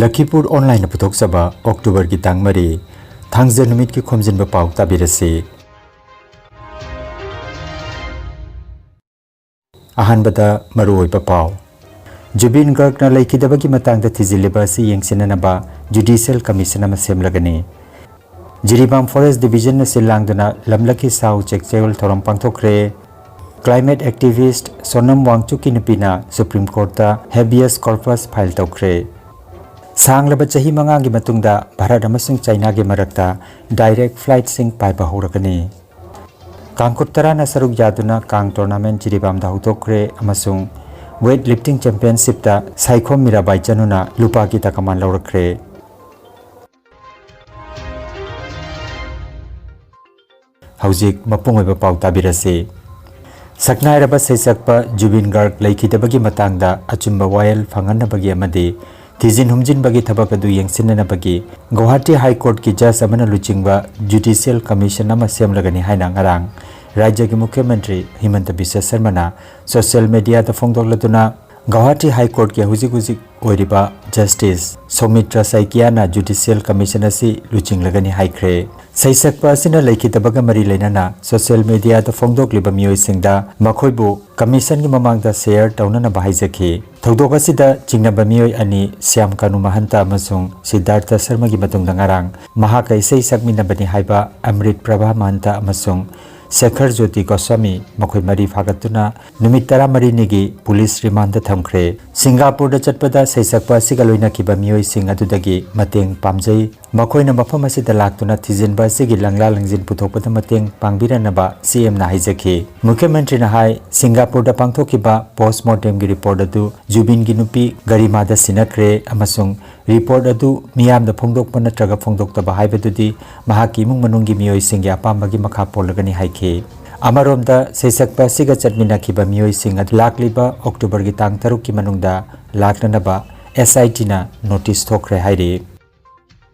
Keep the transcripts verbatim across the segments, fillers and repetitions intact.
ꯂꯈꯤꯄꯨꯔ ꯑꯣꯟꯂꯥꯏꯟꯅ ꯄꯨꯊꯣꯛꯆꯕ ꯑꯣꯛꯇꯣꯕꯔꯒꯤ ꯇꯥꯡ ꯃꯔꯤ, ꯊꯥꯡꯖ ꯅꯨꯃꯤꯠꯀꯤ ꯈꯣꯝꯖꯤꯟꯕ ꯄꯥꯎ ꯇꯥꯕꯤꯔꯁꯤ꯫ ꯑꯍꯥꯟꯕꯗ ꯃꯔꯨꯑꯣꯏꯕ ꯄꯥꯎ꯫ ꯖꯨꯕꯤꯟ ꯒꯔꯒꯅ ꯂꯩꯈꯤꯗꯕꯒꯤ ꯃꯇꯥꯡꯗ ꯊꯤꯖꯤꯜꯂꯤꯕ ꯑꯁꯤ ꯌꯦꯡꯁꯤꯟꯅꯅꯕ ꯖꯨꯗꯤꯁꯤꯌꯦꯜ ꯀꯃꯤꯁꯟ ꯑꯃ ꯁꯦꯝꯂꯒꯅꯤ꯫ ꯖꯤꯔꯤꯕꯥꯝ ꯐꯣꯔꯦꯁ ꯗꯤꯕꯤꯖꯟꯅ ꯁꯤꯜ ꯂꯥꯡꯗꯨꯅ ꯂꯝꯂꯛꯀꯤ ꯁꯥ ꯎꯆꯦꯛ ꯆꯌꯣꯜ ꯊꯧꯔꯝ ꯄꯥꯡꯊꯣꯛꯈ꯭ꯔꯦ꯫ ꯀ꯭ꯂꯥꯏꯃꯦꯠ ꯑꯦꯛꯇꯤꯚꯤꯁ꯭ꯠ ꯁꯣꯅꯝ ꯋꯥꯡꯆꯨꯛꯀꯤ ꯅꯨꯄꯤꯅ ꯁꯨꯄ꯭ꯔꯤꯝ ꯀꯣꯔꯠꯇ ꯍꯦꯕꯤꯌꯁ ꯀꯣꯔꯄꯁ ꯐꯥꯏꯜ ꯇꯧꯈ꯭ꯔꯦ꯫ ꯁꯥꯡꯂꯕ ꯆꯍꯤ ꯃꯉꯥꯒꯤ ꯃꯇꯨꯡꯗ ꯚꯥꯔꯠ ꯑꯃꯁꯨꯡ ꯆꯥꯏꯅꯥꯒꯤ ꯃꯔꯛꯇ ꯗꯥꯏꯔꯦꯛ ꯐ꯭ꯂꯥꯏꯠꯁꯤꯡ ꯄꯥꯏꯕ ꯍꯧꯔꯒꯅꯤ꯫ ꯀꯥꯡꯈꯨꯠ ꯇꯔꯥꯅ ꯁꯔꯨꯛ ꯌꯥꯗꯨꯅ ꯀꯥꯡ ꯇꯣꯔꯅꯥꯃꯦꯟꯠ ꯖꯤꯔꯤꯕꯥꯝꯗ ꯍꯧꯗꯣꯛꯈ꯭ꯔꯦ ꯑꯃꯁꯨꯡ ꯋꯦꯠ ꯂꯤꯐꯇꯤꯡ ꯆꯦꯝꯄꯤꯌꯟꯁꯤꯞꯇ ꯁꯥꯏꯈꯣꯝ ꯃꯤꯔꯥꯕꯥꯏ ꯆꯅꯨꯅ ꯂꯨꯄꯥ ꯀꯤꯇꯥ ꯀꯃꯥꯟ ꯂꯧꯔꯛꯈ꯭ꯔꯦ꯫ ꯍꯧꯖꯤꯛ ꯃꯄꯨꯡ ꯑꯣꯏꯕ ꯄꯥꯎ ꯇꯥꯕꯤꯔꯁꯤ꯫ ꯁꯛꯅꯥꯏꯔꯕ ꯁꯩꯁꯛꯄ ꯖꯨꯕꯤꯟ ꯒꯥꯔꯒ ꯂꯩꯈꯤꯗꯕꯒꯤ ꯃꯇꯥꯡꯗ ꯑꯆꯨꯝꯕ ꯋꯥꯌꯦꯜ ꯐꯪꯍꯟꯅꯕꯒꯤ ꯑꯃꯗꯤ ꯊꯤꯖꯤꯟ ꯍꯨꯝꯖꯤꯟꯕꯒꯤ ꯊꯕꯛ ꯑꯗꯨ ꯌꯦꯡꯁꯤꯟꯅꯅꯕꯒꯤ ꯒꯧꯍꯥꯇꯤ ꯍꯥꯏ ꯀꯣꯔꯠꯀꯤ ꯖꯖ ꯑꯃꯅ ꯂꯨꯆꯤꯡꯕ ꯖꯨꯗꯤꯁꯤꯌꯦꯜ ꯀꯃꯤꯁꯟ ꯑꯃ ꯁꯦꯝꯂꯒꯅꯤ ꯍꯥꯏꯅ ꯉꯔꯥꯡ ꯔꯥꯖ꯭ꯌꯒꯤ ꯃꯨꯈ꯭ꯌ ꯃꯟꯇ꯭ꯔꯤ ꯍꯤꯃꯟꯇ ꯕꯤꯁ꯭ꯋ ꯁꯔꯃꯅ ꯁꯣꯁꯤꯌꯦꯜ ꯃꯤꯗꯤꯌꯥꯗ ꯐꯣꯡꯗꯣꯛꯂꯗꯨꯅ ꯒꯧꯍꯥꯇꯤ ꯍꯥꯏ ꯀꯣꯔꯠꯀꯤ ꯍꯧꯖꯤꯛ ꯍꯧꯖꯤꯛ ꯑꯣꯏꯔꯤꯕ ꯖꯁꯇꯤꯁ ꯁꯧꯃꯤꯇ꯭ꯔ ꯁꯥꯏꯀꯤꯌꯥꯅ ꯖꯨꯗꯤꯁꯤꯌꯦꯜ ꯀꯃꯤꯁꯟ ꯑꯁꯤ ꯂꯨꯆꯤꯡꯂꯒꯅꯤ ꯍꯥꯏꯈ꯭ꯔꯦ꯫ ꯁꯩꯁꯛꯄ ꯑꯁꯤꯅ ꯂꯩꯈꯤꯗꯕꯒ ꯃꯔꯤ ꯂꯩꯅꯅ ꯁꯣꯁꯤꯌꯦꯜ ꯃꯤꯗꯤꯌꯥꯗ ꯐꯣꯡꯗꯣꯛꯂꯤꯕ ꯃꯤꯑꯣꯏꯁꯤꯡꯗ ꯃꯈꯣꯏꯕꯨ ꯀꯃꯤꯁꯟꯒꯤ ꯃꯃꯥꯡꯗ ꯁꯦꯌꯔ ꯇꯧꯅꯅꯕ ꯍꯥꯏꯖꯈꯤ꯫ ꯊꯧꯗꯣꯛ ꯑꯁꯤꯗ ꯆꯤꯡꯅꯕ ꯃꯤꯑꯣꯏ ꯑꯅꯤ, ꯁ꯭ꯌꯥꯝ ꯀꯥꯅꯨ ꯃꯍꯟꯇ ꯑꯃꯁꯨꯡ ꯁꯤꯗꯥꯔꯊ ꯁꯔꯃꯒꯤ ꯃꯇꯨꯡꯗ ꯉꯔꯥꯡ ꯃꯍꯥꯛꯀ ꯏꯁꯩ ꯁꯛꯃꯤꯟꯅꯕꯅꯤ ꯍꯥꯏꯕ ꯑꯃ꯭ꯔꯤꯠ ꯄ꯭ꯔꯚꯥ ꯃꯍꯟꯇ ꯑꯃꯁꯨꯡ ꯁꯦꯈꯔ ꯖꯣꯇꯤ ꯒꯣꯁ꯭ꯋꯥꯃꯤ, ꯃꯈꯣꯏ ꯃꯔꯤ ꯐꯥꯒꯠꯇꯨꯅ ꯅꯨꯃꯤꯠ ꯇꯔꯥꯃꯔꯤꯅꯤꯒꯤ ꯄꯨꯂꯤꯁ ꯔꯤꯃꯥꯟꯗ ꯊꯝꯈ꯭ꯔꯦ꯫ ꯁꯤꯡꯒꯥꯄꯨꯔꯗ ꯆꯠꯄꯗ ꯁꯩꯁꯛꯄ ꯑꯁꯤꯒ ꯂꯣꯏꯅꯈꯤꯕ ꯃꯤꯑꯣꯏꯁꯤꯡ ꯑꯗꯨꯗꯒꯤ ꯃꯇꯦꯡ ꯄꯥꯝꯖꯩ꯫ ꯃꯈꯣꯏꯅ ꯃꯐꯝ ꯑꯁꯤꯗ ꯂꯥꯛꯇꯨꯅ ꯊꯤꯖꯤꯟꯕ ꯑꯁꯤꯒꯤ ꯂꯪꯂꯥ ꯂꯪꯖꯤꯟ ꯄꯨꯊꯣꯛꯄꯗ ꯃꯇꯦꯡ ꯄꯥꯡꯕꯤꯔꯅꯕ ꯁꯤꯑꯦꯝꯅ ꯍꯥꯏꯖꯈꯤ꯫ ꯃꯨꯈ꯭ꯌ ꯃꯟꯇ꯭ꯔꯤꯅ ꯍꯥꯏ, ꯁꯤꯡꯒꯥꯄꯨꯔꯗ ꯄꯥꯡꯊꯣꯛꯈꯤꯕ ꯄꯣꯁ꯭ꯠꯃꯣꯔꯇꯦꯝꯒꯤ ꯔꯤꯄꯣꯔꯠ ꯑꯗꯨ ꯖꯨꯕꯤꯟꯒꯤ ꯅꯨꯄꯤ ꯒꯔꯤꯃꯥꯗ ꯁꯤꯟꯅꯈ꯭ꯔꯦ ꯑꯃꯁꯨꯡ ꯔꯤꯄꯣꯔꯠ ꯑꯗꯨ ꯃꯤꯌꯥꯝꯗ ꯐꯣꯡꯗꯣꯛꯄ ꯅꯠꯇ꯭ꯔꯒ ꯐꯣꯡꯗꯣꯛꯇꯕ ꯍꯥꯏꯕꯗꯨꯗꯤ ꯃꯍꯥꯛꯀꯤ ꯏꯃꯨꯡ ꯃꯅꯨꯡꯒꯤ ꯃꯤꯑꯣꯏꯁꯤꯡꯒꯤ ꯑꯄꯥꯝꯕꯒꯤ ꯃꯈꯥ ꯄꯣꯜꯂꯒꯅꯤ ꯍꯥꯏꯈꯤ꯫ ꯑꯃꯔꯣꯝꯗ, ꯁꯩꯁꯛꯄ ꯑꯁꯤꯒ ꯆꯠꯃꯤꯟꯅꯈꯤꯕ ꯃꯤꯑꯣꯏꯁꯤꯡ ꯑꯗꯨ ꯂꯥꯛꯂꯤꯕ ꯑꯣꯛꯇꯣꯕꯔꯒꯤ ꯇꯥꯡ ꯇꯔꯨꯛꯀꯤ ꯃꯅꯨꯡꯗ ꯂꯥꯛꯅꯅꯕ ꯑꯦꯁ ꯑꯥꯏ ꯇꯤꯅ ꯅꯣꯇꯤꯁ ꯊꯣꯛꯈ꯭ꯔꯦ ꯍꯥꯏꯔꯤ꯫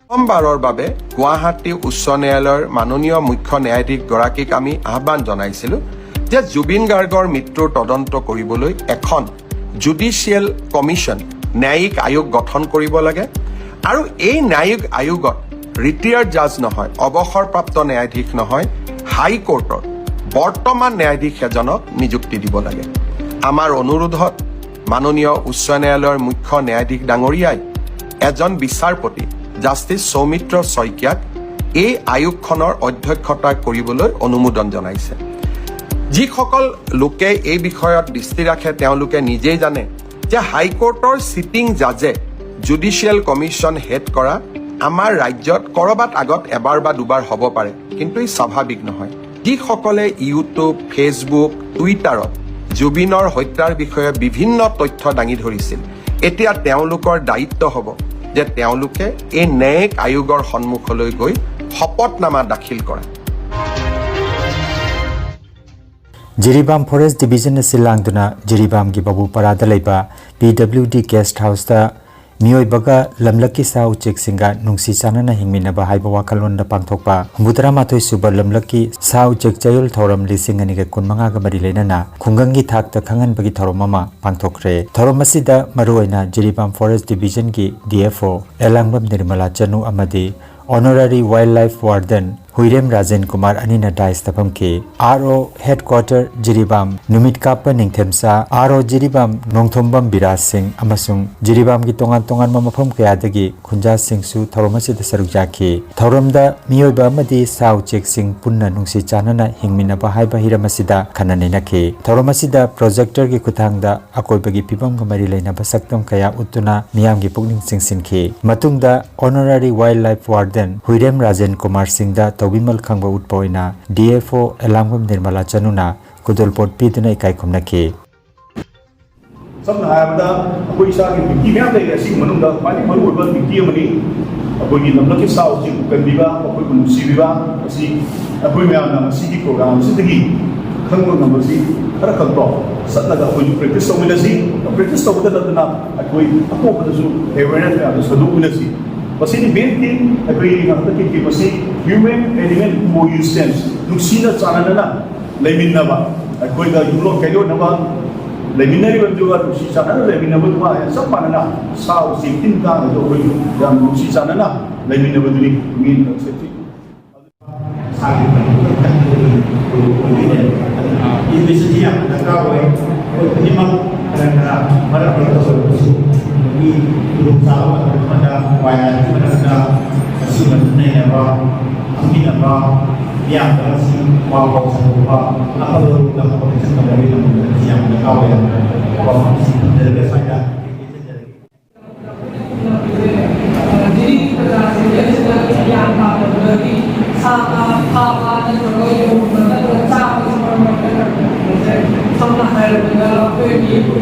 প্ৰথমবাৰৰ বাবে গুৱাহাটী উচ্চ ন্যায়ালয়ৰ মাননীয় মুখ্য ন্যায়াধীশগৰাকীক আমি আহ্বান জনাইছিলো যে জুবিন গাৰ্গৰ মৃত্যুৰ তদন্ত কৰিবলৈ এখন জুডিচিয়েল কমিশ্যন ন্যায়িক আয়োগ গঠন কৰিব লাগে আৰু এই ন্যায়িক আয়োগত ৰিটায়াৰ্ড জাজ নহয়, অৱসৰপ্ৰাপ্ত ন্যায়াধীশ নহয়, হাই কোৰ্টৰ বৰ্তমান ন্যায়াধীশ এজনক নিযুক্তি দিব লাগে। আমাৰ অনুৰোধত মাননীয় উচ্চ ন্যায়ালয়ৰ মুখ্য ন্যায়াধীশ ডাঙৰীয়াই এজন বিচাৰপতি জাষ্টিছ সৌমিত্ৰ শইকীয়াক এই আয়োগখনৰ অধ্যক্ষতা কৰিবলৈ অনুমোদন জনাইছে। যিসকল লোকে এই বিষয়ত দৃষ্টি ৰাখে, তেওঁলোকে নিজেই জানে যে হাইকোৰ্টৰ ছিটিং জাজে জুডিচিয়েল কমিশ্যন হেড কৰা আমাৰ ৰাজ্যত ক'ৰবাত আগত এবাৰ বা দুবাৰ হ'ব পাৰে, কিন্তু ই স্বাভাৱিক নহয়। যিসকলে ইউটিউব, ফেচবুক, টুইটাৰত জুবিনৰ হত্যাৰ বিষয়ে বিভিন্ন তথ্য দাঙি ধৰিছিল, এতিয়া তেওঁলোকৰ দায়িত্ব হ'ব যে তেওঁলোকে এই ন্যায়িক আয়োগৰ সন্মুখলৈ গৈ শপতনামা দাখিল কৰা। ꯖꯤꯔꯤꯕꯥꯝ ꯐꯣꯔꯦꯁ ꯗꯤꯕꯤꯖꯟꯅ ꯁꯤꯜ ꯂꯥꯡꯗꯨꯅ ꯖꯤꯔꯤꯕꯥꯝꯒꯤ ꯕꯕꯨꯄꯥꯔꯥꯗ ꯂꯩꯕ ꯄꯤ ꯗꯕ꯭ꯂꯤꯎ ꯗꯤ ꯒꯦꯁꯠ ꯍꯥꯎꯁꯇ ꯃꯤꯑꯣꯏꯕꯒ ꯂꯝꯂꯛꯀꯤ ꯁꯥ ꯎꯆꯦꯛꯁꯤꯡꯒ ꯅꯨꯡꯁꯤ ꯆꯥꯟꯅꯅ ꯍꯤꯡꯃꯤꯟꯅꯕ ꯍꯥꯏꯕ ꯋꯥꯈꯜꯂꯣꯟꯗ ꯄꯥꯡꯊꯣꯛꯄ ꯍꯨꯝꯐꯨꯇꯔꯥ ꯃꯥꯊꯣꯏ ꯁꯨꯕ ꯂꯝꯂꯛꯀꯤ ꯁꯥ ꯎꯆꯦꯛ ꯆꯌꯣꯜ ꯊꯧꯔꯝ ꯂꯤꯁꯤꯡ ꯑꯅꯤꯒ ꯀꯨꯟꯃꯉꯥꯒ ꯃꯔꯤ ꯂꯩꯅꯅ ꯈꯨꯡꯒꯪꯒꯤ ꯊꯥꯛꯇ ꯈꯪꯍꯟꯕꯒꯤ ꯊꯧꯔꯝ ꯑꯃ ꯄꯥꯡꯊꯣꯛꯈ꯭ꯔꯦ꯫ ꯊꯧꯔꯝ ꯑꯁꯤꯗ ꯃꯔꯨꯑꯣꯏꯅ ꯖꯤꯔꯤꯕꯥꯝ ꯐꯣꯔꯦꯁ ꯗꯤꯕꯤꯖꯟꯒꯤ D F O Elangbam Nirmala Chanu ꯑꯃꯗꯤ honorary wildlife warden Huirem Rajen Kumar ꯑꯅꯤꯅ ꯗꯥꯏꯁꯇ ꯐꯝꯈꯤ꯫ ꯑꯥꯔ ꯑꯣ ꯍꯦꯗꯀ꯭ꯋꯥꯇꯔ ꯖꯤꯔꯤꯕꯥꯝ ꯅꯨꯃꯤꯠ ꯀꯥꯞꯄ ꯅꯤꯡꯊꯦꯝꯆꯥ, ꯑꯥꯔ ꯑꯣ ꯖꯤꯔꯤꯕꯥꯝ ꯅꯣꯡꯊꯣꯝꯕꯝ ꯕꯤꯔꯥꯖ ꯁꯤꯡ ꯑꯃꯁꯨꯡ ꯖꯤꯔꯤꯕꯥꯝꯒꯤ ꯇꯣꯉꯥꯟ ꯇꯣꯉꯥꯟꯕ ꯃꯐꯝ ꯀꯌꯥꯗꯒꯤ ꯈꯨꯟꯖꯥꯁꯤꯡꯁꯨ ꯊꯧꯔꯝ ꯑꯁꯤꯗ ꯁꯔꯨꯛ ꯌꯥꯈꯤ꯫ ꯊꯧꯔꯝꯗ ꯃꯤꯑꯣꯏꯕ ꯑꯃꯗꯤ ꯁꯥ ꯎꯆꯦꯛꯁꯤꯡ ꯄꯨꯟꯅ ꯅꯨꯡꯁꯤ ꯆꯥꯟꯅꯅ ꯍꯤꯡꯃꯤꯟꯅꯕ ꯍꯥꯏꯕ ꯍꯤꯔꯝ ꯑꯁꯤꯗ ꯈꯟꯅ ꯅꯩꯅꯈꯤ꯫ ꯊꯧꯔꯝ ꯑꯁꯤꯗ ꯄ꯭ꯔꯣꯖꯦꯛꯇꯔꯒꯤ ꯈꯨꯠꯊꯥꯡꯗ ꯑꯀꯣꯏꯕꯒꯤ ꯐꯤꯕꯝꯒ ꯃꯔꯤ ꯂꯩꯅꯕ ꯁꯛꯇꯝ ꯀꯌꯥ ꯎꯠꯇꯨꯅ ꯃꯤꯌꯥꯝꯒꯤ ꯄꯨꯛꯅꯤꯡ ꯆꯤꯡꯁꯤꯟꯈꯤ꯫ ꯃꯇꯨꯡꯗ honorary wildlife warden Huirem Rajen Kumar ꯁꯤꯡꯗ ꯇꯧꯕꯤꯃꯜ ꯈꯪꯕ ꯎꯠꯄ ꯑꯣꯏꯅ ꯗꯤ ꯑꯦꯐ ꯑꯣ ꯑꯦꯂꯥꯡꯕꯝ ꯅꯤꯔꯃꯂꯥ ꯆꯅꯨꯅ ꯈꯨꯗꯣꯜꯄꯣꯠ ꯄꯤꯗꯨꯅ ꯏꯀꯥꯏ ꯈꯨꯝꯅꯈꯤ꯫ ꯁꯝꯅ ꯍꯥꯏꯔꯕꯗ ꯑꯩꯈꯣꯏ ꯏꯁꯥꯒꯤ ꯗ꯭ꯌꯨꯇꯤ ꯃꯌꯥꯝ ꯂꯩꯔꯦ꯫ ꯑꯁꯤꯒꯤ ꯃꯅꯨꯡꯗ ꯈ꯭ꯋꯥꯏꯗꯒꯤ ꯃꯔꯨꯑꯣꯏꯕ ꯗ꯭ꯌꯨꯇꯤ ꯑꯃꯅꯤ ꯑꯩꯈꯣꯏꯒꯤ ꯂꯝꯂꯛꯀꯤ ꯁꯥ ꯎꯆꯦꯛꯄꯨ ꯀꯟꯕꯤꯕ, ꯃꯈꯣꯏꯕꯨ ꯅꯨꯡꯁꯤꯕꯤꯕ꯫ ꯑꯁꯤ ꯑꯩꯈꯣꯏ ꯃꯌꯥꯝꯅ ꯉꯁꯤꯒꯤ ꯄ꯭ꯔꯣꯒ꯭ꯔꯥꯝ ꯑꯁꯤꯗꯒꯤ ꯈꯪꯕ ꯉꯝꯕꯁꯤ ꯈꯔ ꯈꯛꯇꯣ ꯆꯠꯂꯒ ꯑꯩꯈꯣꯏꯁꯨ ꯄ꯭ꯔꯦꯛꯇꯤꯁ ꯇꯧꯃꯤꯟꯅꯁꯤ꯫ ꯄ꯭ꯔꯦꯛꯇꯤꯁ ꯇꯧꯕꯗ ꯅꯠꯇꯅ ꯑꯩꯈꯣꯏ ꯑꯇꯣꯞꯄꯗꯁꯨ ꯑꯦꯋꯦꯔꯅꯦꯁ ꯃꯌꯥꯝꯗꯣ ꯁꯟꯗꯣꯛꯃꯤꯟꯅꯁꯤ꯫ ꯃꯁꯤꯗꯤ ꯃꯦꯟ ꯊꯤꯝ ꯑꯩꯈꯣꯏꯒꯤ ꯍꯟꯗꯛꯀꯤ ꯊꯤꯝ ꯑꯁꯤ ꯍ꯭ꯌꯨꯃꯦꯟ ꯑꯦꯅꯤꯃꯦꯜ ꯀꯣ ꯑꯦꯛꯁꯤꯁꯇꯦꯟꯁ, ꯅꯨꯡꯁꯤꯅ ꯆꯥꯟꯅꯅꯅ ꯂꯩꯃꯤꯟꯅꯕ, ꯑꯩꯈꯣꯏꯒ ꯌꯨꯝꯂꯣꯟ ꯀꯩꯔꯣꯟꯅꯕ ꯂꯩꯃꯤꯟꯅꯔꯤꯕꯗꯨꯒ ꯅꯨꯡꯁꯤ ꯆꯥꯟꯅꯅ ꯂꯩꯃꯤꯟꯅꯕꯗꯨꯒ ꯆꯞ ꯃꯥꯟꯅꯅ ꯁꯥ ꯎꯆꯦꯛ ꯇꯤꯟ ꯀꯥꯡꯗꯁꯨ ꯑꯩꯈꯣꯏꯁꯨ ꯌꯥꯝ ꯅꯨꯡꯁꯤ ꯆꯥꯟꯅꯅ ꯂꯩꯃꯤꯟꯅꯕꯗꯨꯅꯤ ꯃꯤ ꯁꯦꯐꯇꯤ꯫ ꯏꯁꯥꯒꯤ ꯐꯅꯕ ꯈꯟꯕꯗꯨꯒꯤ ꯑꯣꯏꯗꯣꯏꯅꯦ꯫ ꯑꯗꯨꯅ ꯏꯟꯕꯁꯤꯗꯤ ꯌꯥꯝꯅ ꯗꯔꯀꯥꯔ ꯑꯣꯏ꯫ ꯑꯩꯈꯣꯏ ꯈꯨꯗꯤꯡꯃꯛ ꯈꯔ ꯈꯔ ꯃꯔꯛ ꯃꯔꯛꯇ ꯑꯣꯏꯔꯕꯁꯨ ꯑꯗꯒꯤ ꯈꯨꯗꯣꯡꯆꯥꯕ ꯃꯇꯝ ꯑꯃꯗ ꯋꯥꯏ ꯂꯥꯏꯒꯤ ꯃꯔꯛꯇ ꯃꯁꯤ ꯃꯇꯨꯡ ꯅꯩꯅꯕ, ꯈꯪꯃꯤꯟꯅꯕ, ꯃꯤꯌꯥꯝꯗ ꯃꯁꯤ ꯄꯥꯎ ꯄꯥꯎ ꯁꯟꯗꯣꯛꯄ, ꯑꯐꯕꯔꯣꯝꯗ ꯄ꯭ꯔꯣꯇꯦꯛꯁꯟ ꯇꯧꯕꯒꯤꯗꯃꯛꯇ ꯃꯁꯤ ꯌꯥꯝꯅ ꯗꯔꯀꯥꯔ ꯑꯣꯏ ꯍꯥꯏꯕ ꯋꯥꯐꯝꯁꯤ ꯊꯝꯖꯔꯒ ꯁ꯭ꯋꯥꯏꯗ ꯇꯦꯟꯖꯔꯒꯦ꯫ ꯁꯥ ꯉꯥ ꯐꯥꯕ ꯅꯠꯇ꯭ꯔꯒ ꯌꯣꯟꯕ ꯅꯠꯇ꯭ꯔꯒ ꯆꯥꯕꯁꯤ ꯃꯔꯛ ꯃꯔꯛꯇ ꯈꯔ ꯈꯔ ꯇꯧꯖꯩ꯫ ꯁꯝꯅ ꯍꯥꯏꯔꯕꯗ ꯑꯩꯈꯣꯏꯒꯤ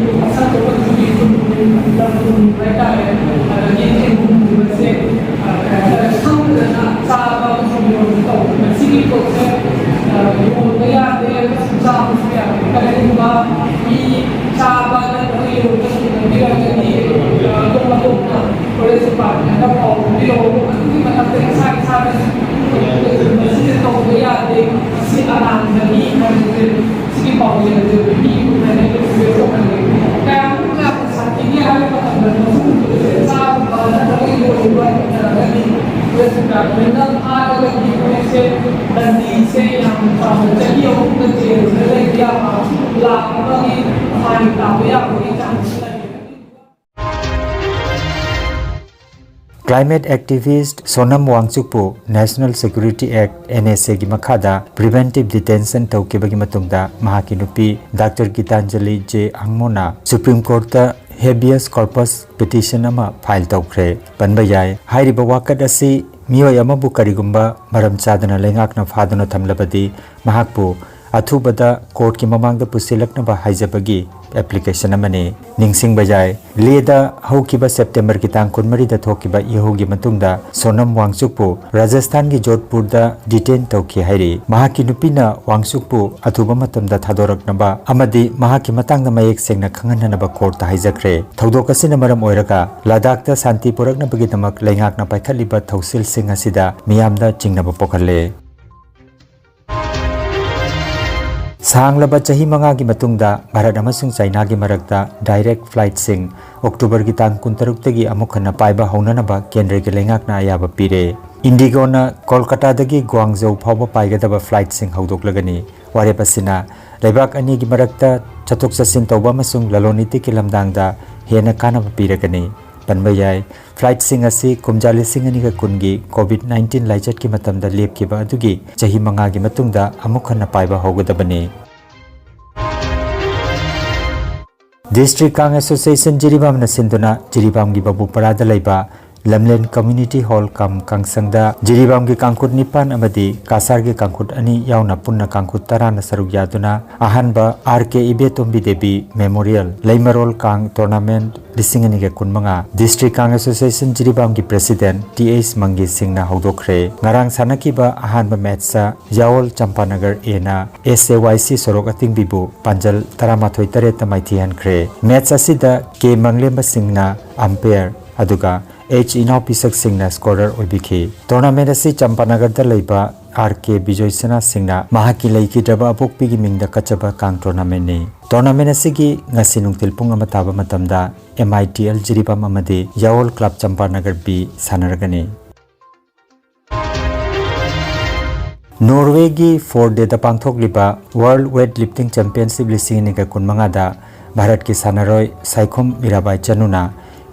ꯑꯁꯪꯕ ꯃꯆꯨꯒꯤ ꯊꯨꯝ, ꯂꯝꯊꯨꯝ ꯍꯥꯏꯇꯥꯔꯦ, ꯑꯗꯒꯤ ꯊꯦꯡꯒꯨꯝꯒꯨꯝꯕꯁꯦ, ꯑ, ꯀꯩ ꯍꯥꯏꯇꯥꯔꯦ, ꯁꯪꯗꯅ ꯆꯥꯕ ꯑꯃꯁꯨꯡ ꯌꯣꯟꯕ ꯇꯧꯕ꯫ ꯃꯁꯤꯒꯤ ꯄꯣꯠꯁꯦ, ꯑ, ꯌꯣꯟꯕ ꯌꯥꯗꯦ ꯑꯃꯁꯨꯡ ꯆꯥꯕꯁꯨ ꯌꯥꯗꯦ꯫ ꯀꯔꯤꯒꯨꯝꯕ ꯃꯤ ꯆꯥꯕ ꯅꯠꯇ꯭ꯔꯒ ꯌꯣꯟꯕ ꯊꯤꯡꯖꯤꯟꯕꯤꯔꯒꯗꯤ, ꯑ, ꯑꯗꯣꯝ ꯑꯗꯣꯝꯅ ꯐꯣꯔꯦꯁ ꯗꯤꯄꯥꯔꯠꯃꯦꯟꯗ ꯄꯥꯎ ꯄꯤꯕꯤꯔꯛꯑꯣ꯫ ꯑꯗꯨꯒꯤ ꯃꯊꯛꯇ ꯏꯁꯥ ꯏꯁꯥꯅ ꯃꯁꯤꯁꯦ ꯇꯧꯕ ꯌꯥꯗꯦ, ꯃꯁꯤ ꯑꯔꯥꯟꯕꯅꯤ ꯍꯥꯏꯕꯁꯦ, ꯁꯤꯒꯤ ꯄꯥꯎꯖꯦꯜ ꯑꯁꯦ ꯄꯤꯕꯤꯌꯨ ꯍꯥꯏꯅ request ꯇꯧꯍꯟꯅꯤꯡꯉꯤ꯫ ꯀꯌꯥꯃꯨꯛ ꯌꯥꯝꯅ ꯁꯥꯊꯤꯒꯦ ꯍꯥꯏꯕ ꯃꯇꯝꯗ, ꯃꯁꯤꯒꯨꯝꯕꯁꯦ ꯆꯥꯕ ꯅꯠꯇ꯭ꯔꯒ ꯌꯣꯟꯕ ꯅꯠꯇ꯭ꯔꯒꯗꯤ ꯐꯣꯔꯦꯁ ꯗꯤꯄꯥꯔꯠꯃꯦꯟꯅ ꯐꯥꯔꯒꯗꯤ ꯃꯣꯏꯁꯦ ꯗꯟꯗꯤꯁꯦ ꯌꯥꯝꯅ ꯆꯥꯎꯅ, ꯆꯍꯤ ꯑꯍꯨꯝꯗ ꯖꯦꯜꯗ ꯂꯩꯕ ꯌꯥꯕ, ꯂꯥꯈ ꯑꯃꯒꯤ fine ꯇꯥꯕ ꯌꯥꯕꯒꯤ chance ꯂꯩ꯫ Climate activist Sonam ꯋꯥꯡꯆꯨꯛꯄꯨ National Security Act, N S A ꯒꯤ ꯃꯈꯥꯗ preventive detention ꯇꯧꯈꯤꯕꯒꯤ ꯃꯇꯨꯡꯗ ꯃꯍꯥꯛꯀꯤ ꯅꯨꯄꯤ ꯗꯥꯛꯇꯔ ꯒꯤꯇꯥꯟꯖꯂꯤ ꯖꯦ ꯑꯪꯃꯣꯅ Supreme Courtꯇ habeas corpus petition ꯑꯃ file ꯇꯧꯈ꯭ꯔꯦ꯫ ꯄꯟꯕ ꯌꯥꯏ, ꯍꯥꯏꯔꯤꯕ ꯋꯥꯀꯠ ꯑꯁꯤ ꯃꯤꯑꯣꯏ ꯑꯃꯕꯨ ꯀꯔꯤꯒꯨꯝꯕ ꯃꯔꯝ ꯆꯥꯗꯅ ꯂꯩꯉꯥꯛꯅ ꯐꯥꯗꯨꯅ ꯊꯝꯂꯕꯗꯤ ꯃꯍꯥꯛꯄꯨ ꯑꯊꯨꯕꯗ courtꯀꯤ ꯃꯃꯥꯡꯗ ꯄꯨꯁꯤꯜꯂꯛꯅꯕ ꯍꯥꯏꯖꯕꯒꯤ application ꯑꯃꯅꯤ꯫ ꯅꯤꯡꯁꯤꯡꯕ ꯌꯥꯏ, ꯂꯦꯗ ꯍꯧꯈꯤꯕ ꯁꯦꯞꯇꯦꯝꯕꯔꯒꯤ ꯇꯥꯡ ꯀꯨꯟꯃꯔꯤꯗ ꯊꯣꯛꯈꯤꯕ ꯏꯍꯧꯒꯤ ꯃꯇꯨꯡꯗ ꯁꯣꯅꯝ ꯋꯥꯡꯆꯨꯛꯄꯨ ꯔꯥꯖꯁꯊꯥꯟꯒꯤ ꯖꯣꯙꯄꯨꯔꯗ detain ꯇꯧꯈꯤ ꯍꯥꯏꯔꯤ꯫ ꯃꯍꯥꯛꯀꯤ ꯅꯨꯄꯤꯅ ꯋꯥꯡꯆꯨꯛꯄꯨ ꯑꯊꯨꯕ ꯃꯇꯝꯗ ꯊꯥꯗꯣꯔꯛꯅꯕ ꯑꯃꯗꯤ ꯃꯍꯥꯛꯀꯤ ꯃꯇꯥꯡꯗ ꯃꯌꯦꯛ ꯁꯦꯡꯅ ꯈꯪꯍꯟꯅꯅꯕ courtꯇ ꯍꯥꯏꯖꯈ꯭ꯔꯦ꯫ ꯊꯧꯗꯣꯛ ꯑꯁꯤꯅ ꯃꯔꯝ ꯑꯣꯏꯔꯒ ꯂꯗꯥꯈꯇ ꯁꯥꯟꯇꯤ ꯄꯨꯔꯛꯅꯕꯒꯤꯗꯃꯛ ꯂꯩꯉꯥꯛꯅ ꯄꯥꯏꯈꯠꯂꯤꯕ ꯊꯧꯁꯤꯜꯁꯤꯡ ꯑꯁꯤꯗ ꯃꯤꯌꯥꯝꯗ ꯆꯤꯡꯅꯕ ꯄꯣꯛꯍꯜꯂꯦ꯫ ꯁꯥꯡꯂꯕ ꯆꯍꯤ ꯃꯉꯥꯒꯤ ꯃꯇꯨꯡꯗ ꯚꯥꯔꯠ ꯑꯃꯁꯨꯡ ꯆꯥꯏꯅꯥꯒꯤ ꯃꯔꯛꯇ direct flightꯁꯤꯡ ꯑꯣꯛꯇꯣꯕꯔꯒꯤ ꯇꯥꯡ ꯀꯨꯟꯇꯔꯨꯛꯇꯒꯤ ꯑꯃꯨꯛ ꯍꯟꯅ ꯄꯥꯏꯕ ꯍꯧꯅꯅꯕ ꯀꯦꯟꯗ꯭ꯔꯒꯤ ꯂꯩꯉꯥꯛꯅ ꯑꯌꯥꯕ ꯄꯤꯔꯦ꯫ IndiGoꯅ ꯀꯣꯜꯀꯇꯥꯗꯒꯤ ꯒ꯭ꯋꯥꯡꯖꯧ ꯐꯥꯎꯕ ꯄꯥꯏꯒꯗꯕ flightꯁꯤꯡ ꯍꯧꯗꯣꯛꯂꯒꯅꯤ꯫ ꯋꯥꯔꯦꯞ ꯑꯁꯤꯅ ꯂꯩꯕꯥꯛ ꯑꯅꯤꯒꯤ ꯃꯔꯛꯇ ꯆꯠꯊꯣꯛ ꯆꯠꯁꯤꯟ ꯇꯧꯕ ꯑꯃꯁꯨꯡ ꯂꯂꯣꯟ ꯏꯇꯤꯛꯀꯤ ꯂꯝꯗꯥꯡꯗ ꯍꯦꯟꯅ ꯀꯥꯟꯅꯕ ꯄꯤꯔꯒꯅꯤ꯫ ꯄꯟꯕ ꯌꯥꯏ, flightꯁꯤꯡ ꯑꯁꯤ ꯀꯨꯝꯖꯥ ꯂꯤꯁꯤꯡ ꯑꯅꯤꯒ ꯀꯨꯟꯒꯤ COVID nineteen ꯂꯥꯏꯆꯠꯀꯤ ꯃꯇꯝꯗ ꯂꯦꯞꯈꯤꯕ ꯑꯗꯨꯒꯤ ꯆꯍꯤ ꯃꯉꯥꯒꯤ ꯃꯇꯨꯡꯗ ꯑꯃꯨꯛ ꯍꯟꯅ ꯄꯥꯏꯕ ꯍꯧꯒꯗꯕꯅꯤ꯫ District Kang Association ꯖꯤꯔꯤꯕꯥꯝꯅ ꯁꯤꯟꯗꯨꯅ ꯖꯤꯔꯤꯕꯥꯝꯒꯤ ꯕꯕꯨꯄꯔꯥꯗ ꯂꯩꯕ ꯂꯝꯂꯦꯟ Community Hall cum ꯀꯥꯡꯁꯪꯗ ꯖꯤꯔꯤꯕꯥꯝꯒꯤ ꯀꯥꯡꯈꯨꯠ ꯅꯤꯄꯥꯟ ꯑꯃꯗꯤ ꯀꯥꯁꯥꯔꯒꯤ ꯀꯥꯡꯈꯨꯠ ꯑꯅꯤ ꯌꯥꯎꯅ ꯄꯨꯟꯅ ꯀꯥꯡꯈꯨꯠ ꯇꯔꯥꯅ ꯁꯔꯨꯛ ꯌꯥꯗꯨꯅ ꯑꯍꯥꯟꯕ R K ꯏꯕꯦꯇꯣꯝꯕꯤ ꯗꯦꯕꯤ Memorial ꯂꯩꯃꯔꯣꯜ ꯀꯥꯡ Tournament ꯂꯤꯁꯤꯡ ꯑꯅꯤꯒ ꯀꯨꯟꯃꯉꯥ District Kang Association ꯖꯤꯔꯤꯕꯥꯝꯒꯤ President T H ꯃꯪꯒꯤ ꯁꯤꯡꯅ ꯍꯧꯗꯣꯛꯈ꯭ꯔꯦ꯫ ꯉꯔꯥꯡ ꯁꯥꯟꯅꯈꯤꯕ ꯑꯍꯥꯟꯕ matchꯇ ꯌꯥꯑꯣꯜ ꯆꯝꯄꯥꯅꯒꯔ Aꯅ S A Y C ꯁꯣꯔꯣꯛ ꯑꯇꯤꯡꯕꯤꯕꯨ ꯄꯥꯟꯖꯜ ꯇꯔꯥꯃꯥꯊꯣꯏ ꯇꯔꯦꯠꯇ ꯃꯥꯏꯊꯤꯍꯟꯈ꯭ꯔꯦ꯫ Match ꯑꯁꯤꯗ K ꯃꯪꯂꯦꯝꯕ ꯁꯤꯡꯅ umpire, ꯑꯗꯨꯒ H ꯏꯅꯥꯎꯄꯤꯁꯛ ꯁꯤꯡꯅ scorer ꯑꯣꯏꯕꯤꯈꯤ꯫ Tournament ꯑꯁꯤ ꯆꯝꯄꯥꯅꯒꯔꯗ ꯂꯩꯕ R K ꯕꯤꯖꯣꯏꯁꯅꯥ ꯁꯤꯡꯅ ꯃꯍꯥꯛꯀꯤ ꯂꯩꯈꯤꯗ꯭ꯔꯕ ꯑꯄꯣꯛꯄꯤꯒꯤ ꯃꯤꯡꯗ ꯀꯠꯆꯕ ꯀꯥꯡ tournamentꯅꯤ꯫ Tournament ꯑꯁꯤꯒꯤ ꯉꯁꯤ ꯅꯨꯡꯊꯤꯜ ꯄꯨꯡ ꯑꯃ ꯇꯥꯕ ꯃꯇꯝꯗ M I T L Jiribam ꯑꯃꯗꯤ ꯌꯥꯑꯣꯜ Club ꯆꯝꯄꯥꯅꯒꯔ B ꯁꯥꯟꯅꯔꯒꯅꯤ꯫ ꯅꯣꯔꯋꯦꯒꯤ ꯐꯣꯔꯗꯦꯗ ꯄꯥꯡꯊꯣꯛꯂꯤꯕ World Weight Lifting Championship ꯂꯤꯁꯤꯡ ꯑꯅꯤꯒ ꯀꯨꯟꯃꯉꯥꯗ ꯚꯥꯔꯠꯀꯤ ꯁꯥꯟꯅꯔꯣꯏ ꯁꯥꯏꯈꯨꯝ ꯃꯤꯔꯥꯕꯥꯏ ꯆꯅꯨꯅ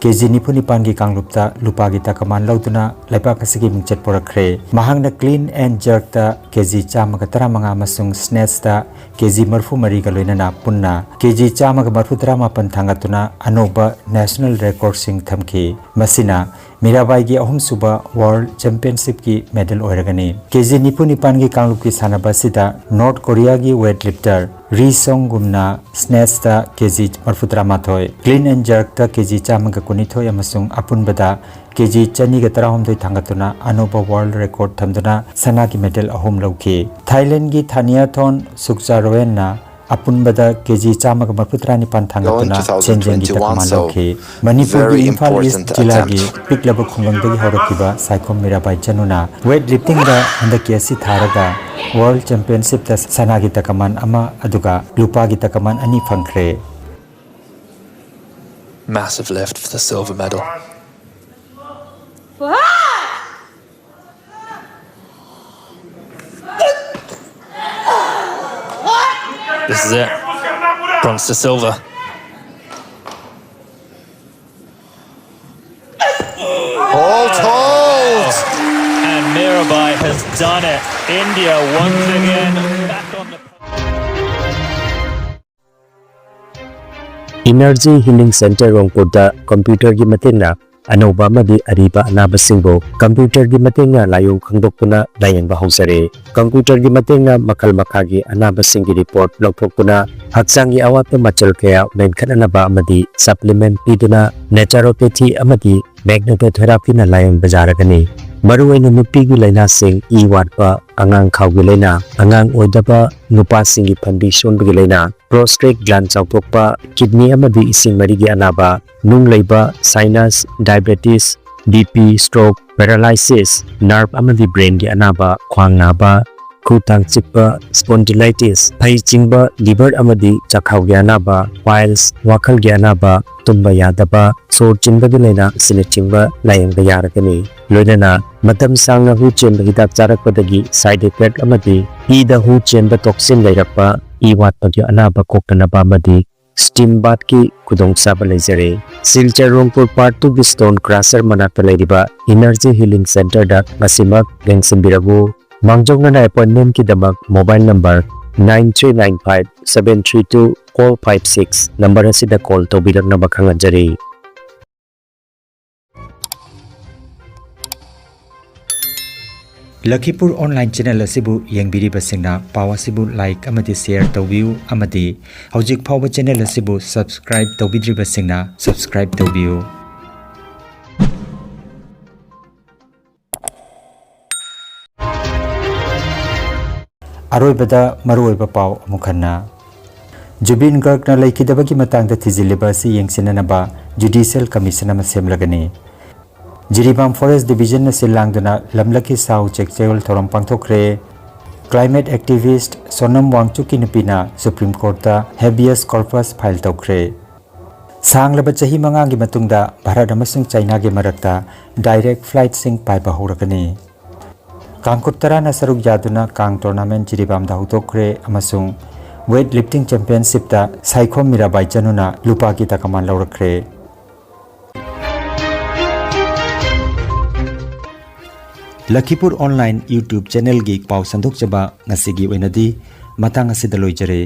ꯀꯦꯖꯤ ꯅꯤꯐꯨ ꯅꯤꯄꯥꯟꯒꯤ ꯀꯥꯡꯂꯨꯞꯇ ꯂꯨꯄꯥꯒꯤ ꯇꯀꯃꯥꯟ ꯂꯧꯗꯨꯅ ꯂꯩꯕꯥꯛ ꯑꯁꯤꯒꯤ ꯃꯤꯡꯆꯠ ꯄꯨꯔꯛꯈ꯭ꯔꯦ꯫ ꯃꯍꯥꯛꯅ clean and jerkꯇ ꯀꯦꯖꯤ ꯆꯥꯝꯃꯒ ꯇꯔꯥꯃꯉꯥ ꯑꯃꯁꯨꯡ snatchꯇ ꯀꯦꯖꯤ ꯃꯔꯤꯐꯨ ꯃꯔꯤꯒ ꯂꯣꯏꯅꯅ ꯄꯨꯟꯅ ꯀꯦꯖꯤ ꯆꯥꯝꯃꯒ ꯃꯔꯤꯐꯨ ꯇꯔꯥꯃꯥꯄꯟ ꯊꯥꯡꯒꯠꯇꯨꯅ ꯑꯅꯧꯕ national recordꯁꯤꯡ ꯊꯝꯈꯤ꯫ ꯃꯁꯤꯅ ꯃꯤꯔꯥꯕꯥꯏꯒꯤ ꯑꯍꯨꯝꯁꯨꯕ World Championshipꯀꯤ medal ꯑꯣꯏꯔꯒꯅꯤ꯫ ꯀꯦꯖꯤ ꯅꯤꯐꯨ ꯅꯤꯄꯥꯟꯒꯤ ꯀꯥꯡꯂꯨꯞꯀꯤ ꯁꯥꯟꯅꯕ ꯑꯁꯤꯗ ꯅꯣꯔꯠ ꯀꯣꯔꯤꯌꯥꯒꯤ weight lifter ꯔꯤ ꯁꯣꯡ ꯒꯨꯝꯅ snatchꯇ ꯀꯦꯖꯤ ꯃꯔꯤꯐꯨ ꯇꯔꯥꯃꯥꯊꯣꯏ, clean and jerkꯇ ꯀꯦꯖꯤ ꯆꯥꯝꯃꯒ ꯀꯨꯟꯅꯤꯊꯣꯏ ꯑꯃꯁꯨꯡ ꯑꯄꯨꯟꯕꯗ ꯀꯦꯖꯤ ꯆꯅꯤꯒ ꯇꯔꯥꯍꯨꯝꯗꯣꯏ ꯊꯥꯡꯒꯠꯇꯨꯅ ꯑꯅꯧꯕ world record ꯊꯝꯗꯨꯅ ꯁꯅꯥꯒꯤ medal ꯑꯍꯨꯝ ꯂꯧꯈꯤ꯫ ꯊꯥꯏꯂꯦꯟꯗꯒꯤ ꯊꯥꯅꯤꯌꯥꯊꯣꯟ ꯁꯨꯛꯆꯥꯔꯣꯌꯦꯟꯅ ꯑꯄꯨꯟꯕꯗ ꯀꯦꯖꯤ ꯆꯥꯝꯃꯒ ꯃꯔꯤꯐꯨꯇꯔꯥ ꯅꯤꯄꯥꯟ ꯊꯥꯡꯒꯠꯇꯨꯅ ꯆꯦꯟ ꯆꯦꯟꯒꯤ ꯇꯛꯃꯥꯟ ꯂꯧꯈꯤ꯫ ꯃꯅꯤꯄꯨꯔꯒꯤ ꯏꯝꯐꯥꯜ ꯏꯁ ꯖꯤꯂꯥꯒꯤ ꯄꯤꯛꯂꯕ ꯈꯨꯡꯒꯪꯗꯒꯤ ꯍꯧꯔꯛꯈꯤꯕ ꯁꯥꯏꯈꯣꯝ ꯃꯤꯔꯥꯕꯥꯏ ꯆꯅꯨꯅ ꯋꯦꯠ ꯂꯤꯐꯇꯤꯡꯗ ꯍꯟꯗꯛꯀꯤ ꯑꯁꯤ ꯊꯥꯔꯒ ꯋꯥꯔꯜ ꯆꯦꯝꯄꯤꯌꯟꯁꯤꯞꯇ ꯁꯅꯥꯒꯤ ꯇꯛꯃꯥꯟ ꯑꯃ ꯑꯗꯨꯒ ꯂꯨꯄꯥꯒꯤ ꯇꯛꯃꯥꯟ ꯑꯅꯤ ꯐꯪꯈ꯭ꯔꯦ꯫ Massive lift for the silver medal. This is it. Bronze to silver. All told. And Mirabai has done it. India once again back on the. Energy Healing Center ꯔꯣꯡꯄꯨꯔꯗ ꯀꯝꯄ꯭ꯌꯨꯇꯔꯒꯤ ꯃꯇꯦꯡꯅ ꯑꯅꯧꯕ ꯑꯃꯗꯤ ꯑꯔꯤꯕ ꯑꯅꯥꯕꯁꯤꯡꯕꯨ ꯀꯝꯄ꯭ꯌꯨꯇꯔꯒꯤ ꯃꯇꯦꯡꯅ ꯂꯥꯏꯑꯣꯡ ꯈꯪꯗꯣꯛꯇꯨꯅ ꯂꯥꯌꯦꯡꯕ ꯍꯧꯖꯔꯦ꯫ ꯀꯝꯄ꯭ꯌꯨꯇꯔꯒꯤ ꯃꯇꯦꯡꯅ ꯃꯈꯜ ꯃꯈꯥꯒꯤ ꯑꯅꯥꯕꯁꯤꯡꯒꯤ ꯔꯤꯄꯣꯔꯠ ꯂꯧꯊꯣꯛꯇꯨꯅ ꯍꯛꯆꯥꯡꯒꯤ ꯑꯋꯥꯠꯄ ꯃꯆꯜ ꯀꯌꯥ ꯃꯦꯟꯈꯠꯅꯅꯕ ꯑꯃꯗꯤ ꯁꯄ꯭ꯂꯤꯃꯦꯟꯠ ꯄꯤꯗꯨꯅ ꯅꯦꯆꯔꯣꯄꯦꯊꯤ ꯑꯃꯗꯤ ꯃꯦꯒꯅꯦꯇꯣꯊꯦꯔꯥꯄꯤꯅ ꯂꯥꯌꯦꯡꯕ ꯌꯥꯔꯒꯅꯤ꯫ ꯃꯔꯨꯑꯣꯏꯅ ꯅꯨꯄꯤꯒꯤ ꯂꯥꯏꯅꯥꯁꯤꯡ, ꯏ ꯋꯥꯠꯄ, ꯑꯉꯥꯡ ꯈꯥꯎꯒꯤ ꯂꯥꯏꯅꯥ, ꯑꯉꯥꯡ ꯑꯣꯏꯗꯕ, ꯅꯨꯄꯥꯁꯤꯡꯒꯤ ꯐꯟꯕꯤ ꯁꯣꯟꯕꯒꯤ ꯂꯥꯏꯅꯥ, ꯄ꯭ꯔꯣꯁꯇꯦꯠ ꯒ꯭ꯂꯥꯟ ꯆꯥꯎꯊꯣꯛꯄ, ꯀꯤꯗꯅꯤ ꯑꯃꯗꯤ ꯏꯁꯤꯡ ꯃꯔꯤꯒꯤ ꯑꯅꯥꯕ, ꯅꯨꯡ ꯂꯩꯕ, sinus, diabetes, B P, stroke, paralysis, nerve ꯑꯃꯗꯤ ꯕ꯭ꯔꯦꯟꯒꯤ ꯑꯅꯥꯕ, ꯈ꯭ꯋꯥꯡ ꯅꯥꯕ, ꯈꯨ ꯇꯥꯡ ꯆꯤꯛꯄ, ꯁ꯭ꯄꯣꯟꯗꯤꯂꯥꯏꯇꯤꯁ, ꯐꯩ ꯆꯤꯡꯕ, ꯂꯤꯚꯔ ꯑꯃꯗꯤ ꯆꯥꯛꯈꯥꯎꯒꯤ ꯑꯅꯥꯕ, ꯄꯥꯏꯜꯁ, ꯋꯥꯈꯜꯒꯤ ꯑꯅꯥꯕ, ꯇꯨꯝꯕ ꯌꯥꯗꯕ, ꯁꯣꯔ ꯆꯤꯟꯕꯒꯤ ꯂꯥꯏꯅꯥ ꯑꯁꯤꯅꯆꯤꯡꯕ ꯂꯥꯌꯦꯡꯕ ꯌꯥꯔꯒꯅꯤ꯫ ꯂꯣꯏꯅꯅ ꯃꯇꯝ ꯁꯥꯡꯅ ꯍꯨ ꯆꯦꯟꯕ ꯍꯤꯗꯥꯛ ꯆꯥꯔꯛꯄꯗꯒꯤ ꯁꯥꯏꯗ ꯏꯐꯦꯛ ꯑꯃꯗꯤ ꯏꯗ ꯍꯨ ꯆꯦꯟꯕ ꯇꯣꯛꯁꯤꯟ ꯂꯩꯔꯛꯄ, ꯏ ꯋꯥꯠꯄꯒꯤ ꯑꯅꯥꯕ ꯀꯣꯛꯇꯅꯕ ꯑꯃꯗꯤ ꯁ꯭ꯇꯤꯝ ꯕꯥꯊꯀꯤ ꯈꯨꯗꯣꯡꯆꯥꯕ ꯂꯩꯖꯔꯦ꯫ ꯁꯤꯜꯆꯔ ꯔꯣꯡꯄꯨꯔ ꯄꯥꯔꯠ ꯇꯨꯒꯤ ꯁ꯭ꯇꯣꯟ ꯀ꯭ꯔꯁꯔ ꯃꯅꯥꯛꯇ ꯂꯩꯔꯤꯕ ꯏꯅꯔꯖꯤ ꯍꯤꯂꯤꯡ ꯁꯦꯟꯇꯔꯗ ꯉꯁꯤꯃꯛ ꯂꯦꯡꯁꯤꯟꯕꯤꯔꯛꯎ꯫ ꯃꯥꯡꯖꯧꯅꯅ ꯑꯦꯄꯣꯏꯟꯃꯦꯟꯠꯀꯤꯗꯃꯛ mobile number nine three nine five seven three two four five six number ꯑꯁꯤꯗ ꯀꯣꯜ ꯇꯧꯕꯤꯔꯛꯅꯕ ꯈꯪꯍꯟꯖꯔꯤ꯫ ꯂꯈꯤꯄꯨꯔ ꯑꯣꯟꯂꯥꯏꯟ ꯆꯦꯅꯦꯜ ꯑꯁꯤꯕꯨ ꯌꯦꯡꯕꯤꯔꯤꯕꯁꯤꯡꯅ ꯄꯥꯎ ꯑꯁꯤꯕꯨ ꯂꯥꯏꯛ ꯑꯃꯗꯤ ꯁꯦꯌꯔ ꯇꯧꯕꯤꯌꯨ ꯑꯃꯗꯤ ꯍꯧꯖꯤꯛ ꯐꯥꯎꯕ ꯆꯦꯅꯦꯜ ꯑꯁꯤꯕꯨ ꯁꯕꯁꯀ꯭ꯔꯥꯏꯕ ꯇꯧꯕꯤꯗ꯭ꯔꯤꯕꯁꯤꯡꯅ ꯁꯕꯁꯀ꯭ꯔꯥꯏꯕ ꯇꯧꯕꯤꯌꯨ꯫ ꯑꯔꯣꯏꯕꯗ ꯃꯔꯨꯑꯣꯏꯕ ꯄꯥꯎ ꯑꯃꯨꯛ ꯍꯟꯅ꯫ ꯖꯨꯕꯤꯟ ꯒꯔꯒꯅ ꯂꯩꯈꯤꯗꯕꯒꯤ ꯃꯇꯥꯡꯗ ꯊꯤꯖꯤꯜꯂꯤꯕ ꯑꯁꯤ ꯌꯦꯡꯁꯤꯟꯅꯅꯕ ꯖꯨꯗꯤꯁꯤꯌꯦꯜ ꯀꯃꯤꯁꯟ ꯑꯃ ꯁꯦꯝꯂꯒꯅꯤ꯫ ꯖꯤꯔꯤꯕꯥꯝ ꯐꯣꯔꯦꯁ ꯗꯤꯕꯤꯖꯟꯅ ꯁꯤꯜ ꯂꯥꯡꯗꯨꯅ ꯂꯝꯂꯛꯀꯤ ꯁꯥ ꯎꯆꯦꯛ ꯆꯌꯣꯜ ꯊꯧꯔꯝ ꯄꯥꯡꯊꯣꯛꯈ꯭ꯔꯦ꯫ ꯀ꯭ꯂꯥꯏꯃꯦꯠ ꯑꯦꯛꯇꯤꯚꯤꯁ꯭ꯠ ꯁꯣꯅꯝ ꯋꯥꯡꯆꯨꯛꯀꯤ ꯅꯨꯄꯤꯅ ꯁꯨꯄ꯭ꯔꯤꯝ ꯀꯣꯔꯠꯇ ꯍꯦꯕꯤꯌꯁ ꯀꯣꯔꯄꯁ ꯐꯥꯏꯜ ꯇꯧꯈ꯭ꯔꯦ꯫ ꯁꯥꯡꯂꯕ ꯆꯍꯤ ꯃꯉꯥꯒꯤ ꯃꯇꯨꯡꯗ ꯚꯥꯔꯠ ꯑꯃꯁꯨꯡ ꯆꯥꯏꯅꯥꯒꯤ ꯃꯔꯛꯇ ꯗꯥꯏꯔꯦꯛ ꯐ꯭ꯂꯥꯏꯠꯁꯤꯡ ꯄꯥꯏꯕ ꯍꯧꯔꯒꯅꯤ꯫ ꯀꯥꯡꯂꯨꯞ ꯇꯔꯥꯅ ꯁꯔꯨꯛ ꯌꯥꯗꯨꯅ ꯀꯥꯡ ꯇꯣꯔꯅꯥꯃꯦꯟꯠ ꯖꯤꯔꯤꯕꯥꯝꯗ ꯍꯧꯗꯣꯛꯈ꯭ꯔꯦ ꯑꯃꯁꯨꯡ ꯋꯦꯠ ꯂꯤꯐꯇꯤꯡ ꯆꯦꯝꯄꯤꯌꯟꯁꯤꯞꯇ ꯁꯥꯏꯈꯣꯝ ꯃꯤꯔꯥꯕꯥꯏ ꯆꯅꯨꯅ ꯂꯨꯄꯥꯒꯤ ꯇꯀꯃꯥꯟ ꯂꯧꯔꯛꯈ꯭ꯔꯦ꯫ ꯂꯈꯤꯄꯨꯔ ꯑꯣꯟꯂꯥꯏꯟ ꯌꯨꯇ꯭ꯌꯨꯕ ꯆꯦꯅꯦꯜꯒꯤ ꯄꯥꯎ ꯁꯟꯗꯣꯛꯆꯕ ꯉꯁꯤꯒꯤ ꯑꯣꯏꯅꯗꯤ ꯃꯇꯥꯡ ꯑꯁꯤꯗ ꯂꯣꯏꯖꯔꯦ꯫